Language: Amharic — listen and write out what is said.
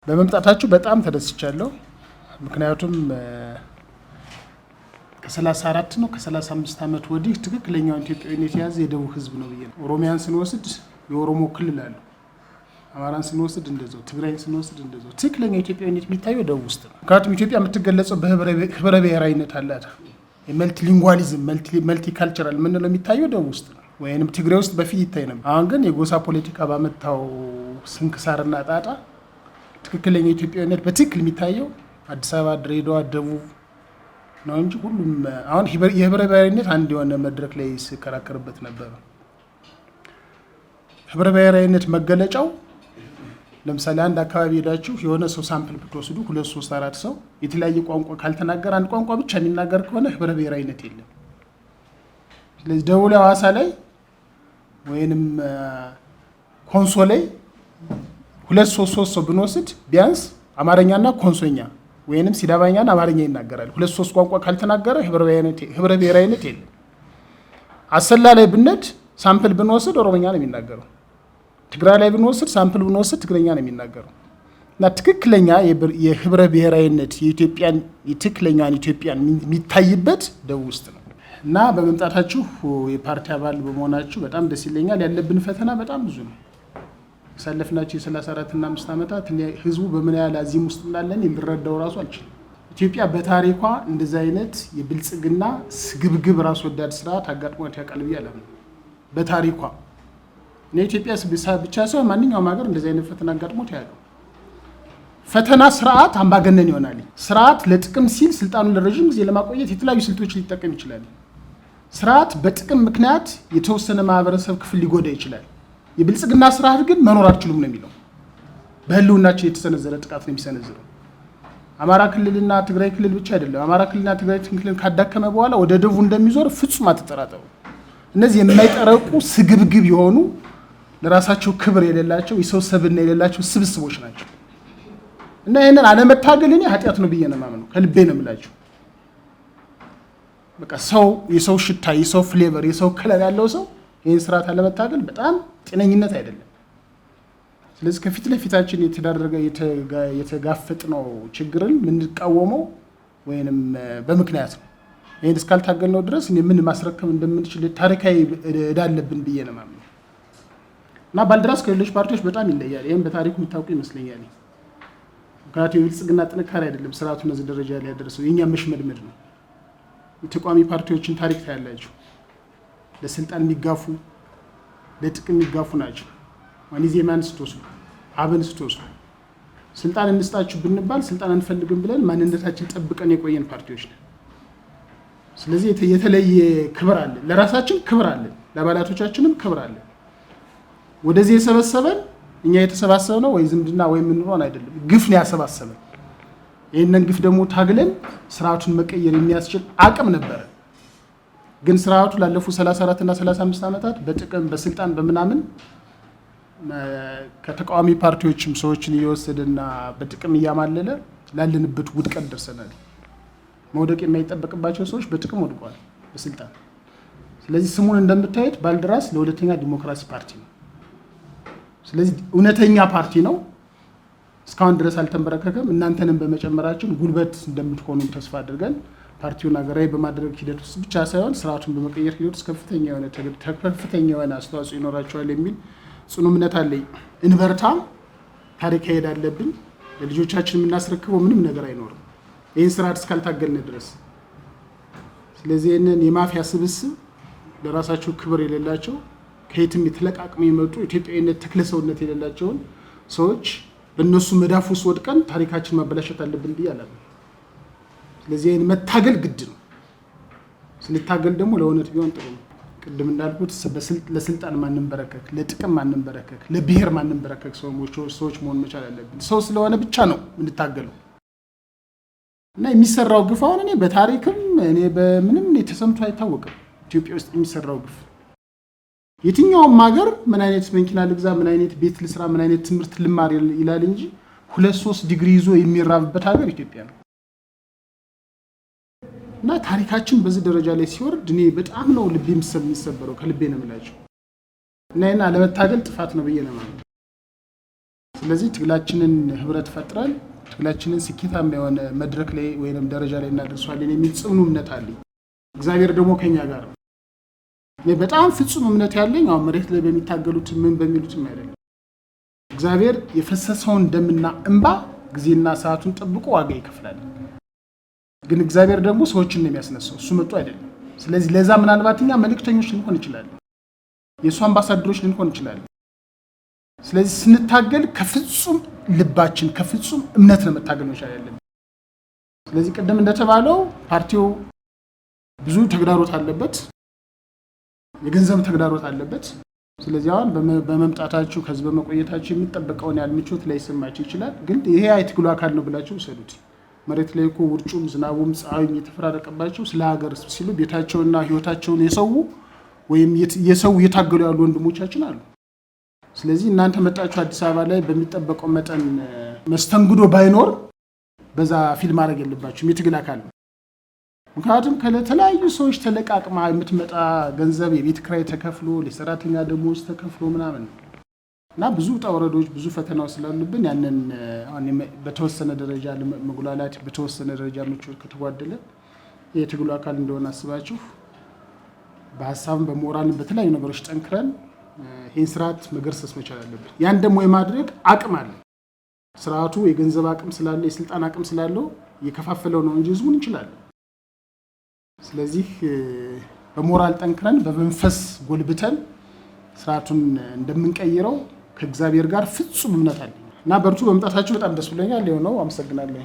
በመምጣታችሁ በጣም ተደስቻለሁ። ምክንያቱም ከ34 ነው ከ35 ዓመት ወዲህ ትክክለኛውን ኢትዮጵያዊነት የያዘ የደቡብ ህዝብ ነው ብዬ ነው። ኦሮሚያን ስንወስድ የኦሮሞ ክልል አለው። አማራን ስንወስድ እንደዛው፣ ትግራይን ስንወስድ እንደዛው። ትክክለኛ ኢትዮጵያዊነት የሚታየው ደቡብ ውስጥ ነው። ምክንያቱም ኢትዮጵያ የምትገለጸው በህብረ ብሔራዊነት አላት። የ multilingualism፣ multicultural የምንለው የሚታየው ደቡብ ውስጥ ነው፣ ወይንም ትግራይ ውስጥ በፊት ይታይ ነበር። አሁን ግን የጎሳ ፖለቲካ ባመጣው ስንክሳርና ጣጣ ትክክለኛ ኢትዮጵያዊነት በትክክል የሚታየው አዲስ አበባ፣ ድሬዳዋ፣ ደቡብ ነው እንጂ ሁሉም አሁን የህብረ ብሔራዊነት አንድ የሆነ መድረክ ላይ ስከራከርበት ነበረ። ህብረ ብሔራዊነት መገለጫው ለምሳሌ አንድ አካባቢ ሄዳችሁ የሆነ ሰው sample ብትወስዱ፣ ሁለት፣ ሶስት፣ አራት ሰው የተለያየ ቋንቋ ካልተናገረ፣ አንድ ቋንቋ ብቻ የሚናገር ከሆነ ህብረ ብሔራዊነት የለም። ስለዚህ ደቡብ ላይ፣ ሐዋሳ ላይ ወይንም ኮንሶ ላይ ሁለት፣ ሶስት ሶስት ሰው ብንወስድ ቢያንስ አማርኛና ኮንሶኛ ወይንም ሲዳማኛና አማርኛ ይናገራል። ሁለት ሶስት ቋንቋ ካልተናገረ ህብረ ብሔራዊነት የለም። አሰላ ላይ ብንሄድ sample ብንወስድ ኦሮሞኛ ነው የሚናገረው። ትግራይ ላይ ብንወስድ sample ብንወስድ ትግረኛ ነው የሚናገረው። እና ትክክለኛ የህብረ ብሔራዊነት የኢትዮጵያን የትክክለኛዋን ኢትዮጵያን የሚታይበት ደቡብ ውስጥ ነው። እና በመምጣታችሁ፣ የፓርቲ አባል በመሆናችሁ በጣም ደስ ይለኛል። ያለብን ፈተና በጣም ብዙ ነው። ያሳለፍናቸው የ34 እና 5 ዓመታት ህዝቡ በምን ያህል አዚም ውስጥ እንዳለን ልረዳው ራሱ አልችልም። ኢትዮጵያ በታሪኳ እንደዚህ አይነት የብልጽግና ስግብግብ ራስ ወዳድ ስርዓት አጋጥሟት ያውቃል ብዬ አላምንም። በታሪኳ እኔ ኢትዮጵያ ብቻ ሳይሆን ማንኛውም ሀገር እንደዚህ አይነት ፈተና አጋጥሞት አያውቅም። ፈተና ስርዓት አምባገነን ይሆናል። ስርዓት ለጥቅም ሲል ስልጣኑን ለረዥም ጊዜ ለማቆየት የተለያዩ ስልቶች ሊጠቀም ይችላል። ስርዓት በጥቅም ምክንያት የተወሰነ ማህበረሰብ ክፍል ሊጎዳ ይችላል። የብልጽግና ስርዓት ግን መኖር አትችሉም ነው የሚለው። በህልውናችን የተሰነዘረ ጥቃት ነው የሚሰነዝረው። አማራ ክልልና ትግራይ ክልል ብቻ አይደለም። አማራ ክልልና ትግራይ ክልል ካዳከመ በኋላ ወደ ደቡብ እንደሚዞር ፍጹም አትጠራጠሩ። እነዚህ የማይጠረቁ ስግብግብ የሆኑ፣ ለራሳቸው ክብር የሌላቸው፣ የሰው ሰብዕና የሌላቸው ስብስቦች ናቸው። እና ይህንን አለመታገል እኔ ኃጢአት ነው ብዬ ነው የማምነው። ከልቤ ነው የምላቸው። በቃ ሰው የሰው ሽታ፣ የሰው flavor፣ የሰው color ያለው ሰው ይህን ስርዓት አለመታገል በጣም ጤነኝነት አይደለም። ስለዚህ ከፊት ለፊታችን የተዳረገ የተጋፈጥነው ችግርን የምንቃወመው ወይንም በምክንያት ነው። ይህን እስካልታገልነው ድረስ እኔ ምን ማስረከብ እንደምንችል ታሪካዊ ዕዳ አለብን ብዬ ነው የማምነው። እና ባልደራስ ከሌሎች ፓርቲዎች በጣም ይለያል። ይህም በታሪኩ የምታውቁ ይመስለኛል። ምክንያቱም የብልጽግና ጥንካሬ አይደለም ስርዓቱን እዚህ ደረጃ ላይ ያደረሰው፣ የእኛ መሽመድመድ ነው። የተቃዋሚ ፓርቲዎችን ታሪክ ታያላችሁ። ለስልጣን የሚጋፉ፣ ለጥቅም የሚጋፉ ናቸው። ኢዜማን ስትወስዱ፣ አብን ስትወስዱ፣ ስልጣን እንስጣችሁ ብንባል ስልጣን አንፈልግም ብለን ማንነታችን ጠብቀን የቆየን ፓርቲዎች ነን። ስለዚህ የተለየ ክብር አለን፣ ለራሳችን ክብር አለን፣ ለአባላቶቻችንም ክብር አለን። ወደዚህ የሰበሰበን እኛ የተሰባሰብነው ወይ ዝምድና ወይ የምንሆን አይደለም፣ ግፍ ነው ያሰባሰበን። ይህንን ግፍ ደግሞ ታግለን ስርዓቱን መቀየር የሚያስችል አቅም ነበረ። ግን ስርዓቱ ላለፉት 34 እና 35 ዓመታት በጥቅም፣ በስልጣን፣ በምናምን ከተቃዋሚ ፓርቲዎችም ሰዎችን እየወሰደና በጥቅም እያማለለ ላለንበት ውድቀት ደርሰናል። መውደቅ የማይጠበቅባቸው ሰዎች በጥቅም ወድቀዋል፣ በስልጣን። ስለዚህ ስሙን እንደምታዩት ባልደራስ ለሁለተኛ ዲሞክራሲ ፓርቲ ነው። ስለዚህ እውነተኛ ፓርቲ ነው። እስካሁን ድረስ አልተንበረከከም። እናንተንም በመጨመራችን ጉልበት እንደምትሆኑ ተስፋ አድርገን ፓርቲውን ሀገራዊ በማድረግ ሂደት ውስጥ ብቻ ሳይሆን ስርዓቱን በመቀየር ሂደት ውስጥ ከፍተኛ የሆነ አስተዋጽኦ ይኖራቸዋል የሚል ጽኑ እምነት አለኝ። እንበርታ። ታሪክ ሄድ አለብን። ለልጆቻችን የምናስረክበው ምንም ነገር አይኖርም ይህን ስርዓት እስካልታገልን ድረስ። ስለዚህ ይህንን የማፊያ ስብስብ፣ ለራሳቸው ክብር የሌላቸው፣ ከየትም የተለቃቅመው የመጡ፣ ኢትዮጵያዊነት ተክለ ሰውነት የሌላቸውን ሰዎች በእነሱ መዳፍ ውስጥ ወድቀን ታሪካችን ማበላሸት አለብን ብዬ አላምንም። ስለዚህ ይህን መታገል ግድ ነው። ስንታገል ደግሞ ለእውነት ቢሆን ጥሩ ነው። ቅድም እንዳልኩት ለስልጣን ማንንበረከክ፣ ለጥቅም ማንንበረከክ፣ ለብሔር ማንንበረከክ ሰዎች መሆን መቻል አለብን። ሰው ስለሆነ ብቻ ነው የምንታገለው። እና የሚሰራው ግፍ አሁን እኔ በታሪክም እኔ በምንም ተሰምቶ አይታወቅም። ኢትዮጵያ ውስጥ የሚሰራው ግፍ፣ የትኛውም ሀገር ምን አይነት መኪና ልግዛ፣ ምን አይነት ቤት ልስራ፣ ምን አይነት ትምህርት ልማር ይላል እንጂ ሁለት ሶስት ዲግሪ ይዞ የሚራብበት ሀገር ኢትዮጵያ ነው። እና ታሪካችን በዚህ ደረጃ ላይ ሲወርድ እኔ በጣም ነው ልቤ የሚሰበረው፣ ከልቤ ነው የምላቸው። እና ይህን አለመታገል ጥፋት ነው ብዬ ነው የማምነው። ስለዚህ ትግላችንን ህብረት ፈጥረን ትግላችንን ስኬታማ የሆነ መድረክ ላይ ወይም ደረጃ ላይ እናደርሰዋለን የሚል ጽኑ እምነት አለኝ። እግዚአብሔር ደግሞ ከኛ ጋር ነው። እኔ በጣም ፍጹም እምነት ያለኝ አሁን መሬት ላይ በሚታገሉት ምን በሚሉትም አይደለም። እግዚአብሔር የፈሰሰውን ደምና እንባ ጊዜና ሰዓቱን ጠብቆ ዋጋ ይከፍላል። ግን እግዚአብሔር ደግሞ ሰዎችን ነው የሚያስነሳው፣ እሱ መጥቶ አይደለም። ስለዚህ ለዛ ምናልባት እኛ መልእክተኞች ልንሆን እንችላለን፣ የእሱ አምባሳደሮች ልንሆን እንችላለን። ስለዚህ ስንታገል ከፍጹም ልባችን ከፍጹም እምነት ነው መታገል መቻል ያለብን። ስለዚህ ቅድም እንደተባለው ፓርቲው ብዙ ተግዳሮት አለበት፣ የገንዘብ ተግዳሮት አለበት። ስለዚህ አሁን በመምጣታችሁ ከዚህ በመቆየታችሁ የሚጠበቀውን ያህል ምቾት ላይሰማችሁ ይችላል። ግን ይሄ የትግሉ አካል ነው ብላችሁ ውሰዱት። መሬት ላይ እኮ ውርጩም ዝናቡም ፀሐዩም የተፈራረቀባቸው ስለ ሀገር ሲሉ ቤታቸውና ሕይወታቸውን የሰው ወይም የሰው እየታገሉ ያሉ ወንድሞቻችን አሉ። ስለዚህ እናንተ መጣችሁ አዲስ አበባ ላይ በሚጠበቀው መጠን መስተንግዶ ባይኖር በዛ feel ማድረግ የለባችሁም። የትግል አካል ነው። ምክንያቱም ከተለያዩ ሰዎች ተለቃቅማ የምትመጣ ገንዘብ የቤት ኪራይ ተከፍሎ ለሰራተኛ ደሞዝ ተከፍሎ ምናምን ነው እና ብዙ ውጣ ውረዶች ብዙ ፈተናዎች ስላሉብን ያንን አሁን በተወሰነ ደረጃ መጉላላት በተወሰነ ደረጃ ምቾት ከተጓደለ የትግሉ አካል እንደሆነ አስባችሁ በሀሳብም በሞራልም በተለያዩ ነገሮች ጠንክረን ይህን ስርዓት መገርሰስ መቻል አለብን። ያን ደግሞ የማድረግ አቅም አለ። ስርዓቱ የገንዘብ አቅም ስላለ የስልጣን አቅም ስላለው እየከፋፈለው ነው እንጂ ህዝቡን እንችላለን። ስለዚህ በሞራል ጠንክረን በመንፈስ ጎልብተን ስርዓቱን እንደምንቀይረው ከእግዚአብሔር ጋር ፍጹም እምነት አለኝ እና በርቱ። በመምጣታችሁ በጣም ደስ ብሎኛል። የሆነው አመሰግናለሁ።